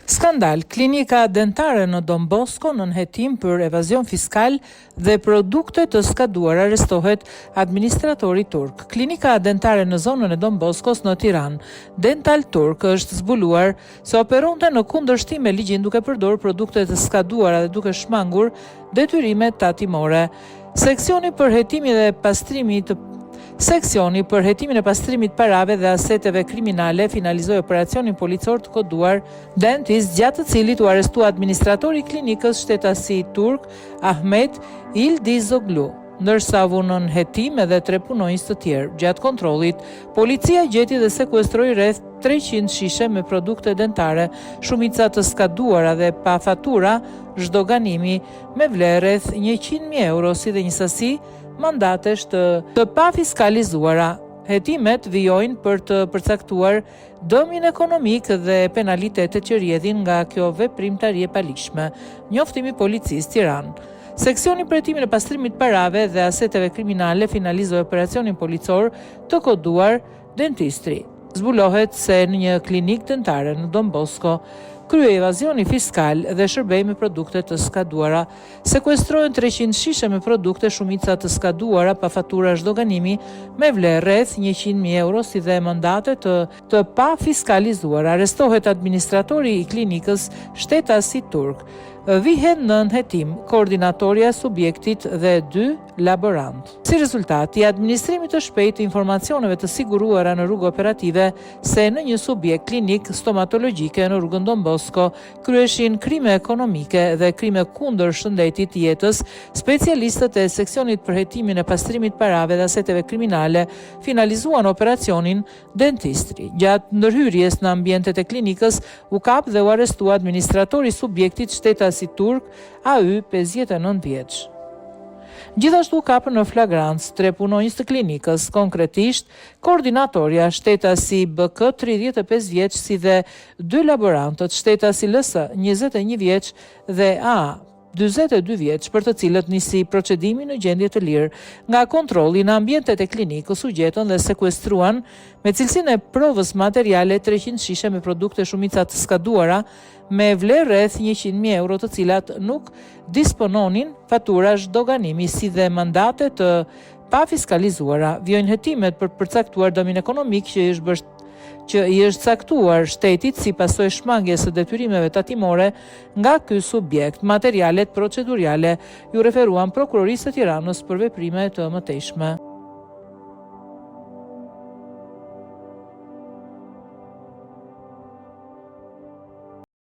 Skandal, Klinika dentare në Don Bosko nën hetim për evazion fiskal dhe produkte të skaduara arrestohet administratori turk. Klinika dentare në zonën e Don Boskos në Tiranë, Dental Turk është zbuluar se operonte në kundërshtim me ligjin duke përdorur produkte të skaduara dhe duke shmangur detyrimet tatimore. Seksioni për hetimin dhe pastrimit të Seksioni për hetimin e pastrimit parave dhe aseteve kriminale finalizoi operacionin policor të koduar Dentist, gjatë të cilit u arrestua administratori i klinikës shtetasi turk Ahmet Yildizoglu, ndërsa u vunë nën hetim edhe tre punonjës të tjerë. Gjatë kontrollit, policia gjeti dhe sekuestroi rreth 300 shishe me produkte dentare, shumica të skaduara dhe pa fatura zhdoganimi, me vlerë rreth 100.000 euro si dhe një sasi mandatesh të të pafiskalizuara. Hetimet vijojnë për të përcaktuar dëmin ekonomik dhe penalitetet që rrjedhin nga kjo veprimtari e paligjshme. Njoftimi i Policisë Tiranë. Seksioni për hetimin e pastrimit parave dhe aseteve kriminale finalizoi operacionin policor të koduar Dentistri. Zbulohet se në një klinikë dentare në Don Bosko kryhej evazioni fiskal dhe shërbehej me produkte të skaduara. Sekuestrohen 300 shishe me produkte shumica të skaduara pa fatura zhdoganimi me vlerë rreth 100.000 euro si dhe mandate të të pafiskalizuara. Arrestohet administratori i klinikës shtetasi turk. Vihen nën hetim koordinatorja e subjektit dhe dy laborantë. Si rezultat i administrimit të shpejtë të informacioneve të siguruara në rrugë operative se në një subjekt klinik stomatologjike në rrugën Don Bosko kryheshin krime ekonomike dhe krime kundër shëndetit jetës, specialistët e seksionit për hetimin e pastrimit parave dhe aseteve kriminale finalizuan operacionin Dentistri. Gjatë ndërhyrjes në ambientet e klinikës u kap dhe u arrestua administratori i subjektit shtetasi turk AY 59 vjeç. Gjithashtu u kapën në flagrancë tre punonjës të klinikës, konkretisht koordinatorja shtetasi BK 35 vjeç si dhe dy laborantët shtetasi LS 21 vjeç dhe AA 42 vjeç, për të cilët nisi procedimi në gjendje të lirë. Nga kontrolli në ambientet e klinikës u gjetën dhe sekuestruan me cilësinë e provës materiale 300 shishe me produkte shumica të skaduara me vlerë rreth 100.000 euro të cilat nuk dispononin fatura zhdoganimi si dhe mandate të pafiskalizuara. Vijojnë hetimet për të përcaktuar dëmin ekonomik që i është bërë që i është caktuar shtetit si pasojë shmangjes së detyrimeve tatimore nga ky subjekt. Materialet procedurale iu referuan Prokurorisë së Tiranës për veprime të mëtejshme.